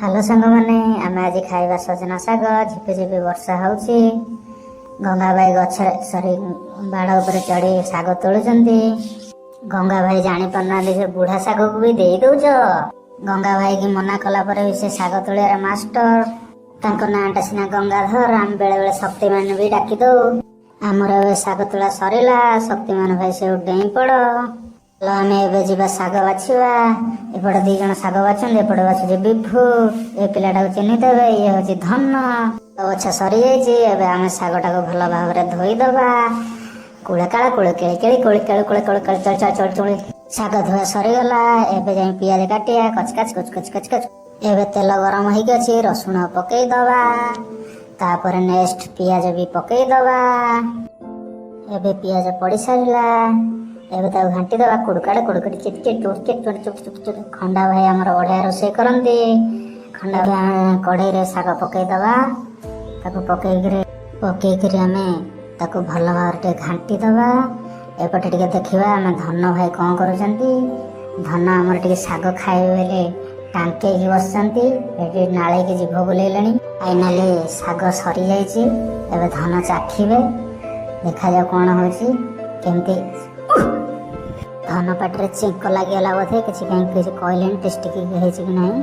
Hello ସାଙ୍ଗମାନେ, ଆମେ ଆଜି ଖାଇବା ସଜନା ଶାଗ। ଝିପି ଝିପି ବର୍ଷା ହଉଛି। ଗଙ୍ଗା ଭାଇ ଗଛରେ, ସରି, ବାଡ଼ ଉପରେ ଚଢି ଶାଗ ତୋଳୁଛନ୍ତି। ଗଙ୍ଗା ଭାଇ ଜାଣିପାରୁନାହାନ୍ତି ଯେ ବୁଢା ଶାଗକୁ ବି ଦେଇ ଦଉଛ। ଗଙ୍ଗା ଭାଇକି ମନା କଲା ପରେ ବି ସେ ଶାଗ ତୋଳିବାରେ ମାଷ୍ଟର। ତାଙ୍କ ନାଁଟା ସିନା ଗଙ୍ଗାଧର, ଆମେ ବେଳେ ବେଳେ ଶକ୍ତିମାନ ବି ଡାକି ଦଉ। ଆମର ଏବେ ଶାଗ ତୋଳା ସରିଲା। ଶକ୍ତିମାନ ଭାଇ, ସବୁ ଡେଇଁ ପଡ। ଚାଲ, ଆମେ ଏବେ ଯିବା ଶାଗ ବାଛିବା। ଏପଟେ ଦି ଜଣ ଶାଗ ବାଛନ୍ତି, ଏପଟେ ବାଛୁଛି ବିଭୁ। ଏ ପିଲାଟାକୁ ଚିହ୍ନିଦେବେ, ଇଏ ହଉଛି ଧନ। ବଛା ସରିଯାଇଛି। ଏବେ ଆମେ ଶାଗଟାକୁ ଭଲ ଭାବରେ ଧୋଇଦବା। କୁଳେ କାଳ କୁଳେ କେଳି କେଳି କୁଳେ କେଳି କୁଳେ କୁଳେ କେଳି ଚଳି ଚଳି ଚଳି ଚଳି। ଶାଗ ଧୁଆ ସରିଗଲା। ଏବେ ଯାଇ ପିଆଜ କାଟିବା, କଚ କଚ କଚ କଚ କଚ କଚ। ଏବେ ତେଲ ଗରମ ହେଇକି ଅଛି, ରସୁଣ ପକେଇ ଦବା। ତାପରେ ନେକ୍ସଟ ପିଆଜ ବି ପକେଇ ଦବା। ଏବେ ପିଆଜ ପଡି ସାରିଲା। ଏବେ ତାକୁ ଘାଣ୍ଟି ଦବା, କୁଡୁକାଡେ କୁଡୁକାଡି ଚିଟ ଚିଟ ଚୁଟ ଚିଟ ଚୁଟ ଚୁଟ ଚୁଟ ଚୁଟ। ଖଣ୍ଡା ଭାଇ ଆମର ବଢିଆ ରୋଷେଇ କରନ୍ତି। ଖଣ୍ଡା ଭାଇ, କଢେଇରେ ଶାଗ ପକେଇ ଦବା। ତାକୁ ପକେଇକିରି ଆମେ ତାକୁ ଭଲ ଭାବରେ ଟିକେ ଘାଣ୍ଟି ଦବା। ଏପଟେ ଟିକେ ଦେଖିବା ଆମେ ଧନ ଭାଇ କଣ କରୁଛନ୍ତି। ଧନ ଆମର ଟିକେ ଶାଗ ଖାଇବେ ବୋଲି ଟାଙ୍କେଇକି ବସିଛନ୍ତି। ଏଠି ନାଳେଇକି ଜିଭ ବୁଲେଇଲେଣି। ଫାଇନାଲି ଶାଗ ସରିଯାଇଛି। ଏବେ ଧନ ଚାଖିବେ, ଦେଖାଯାଉ କଣ ହଉଛି କେମିତି। ଧନ ପାଟିରେ ଚେଙ୍କ ଲାଗିଗଲା ବୋଧେ କିଛି, କାହିଁ କିଛି କହିଲେନି ଟେଷ୍ଟି ହେଇଛି କି ନାହିଁ।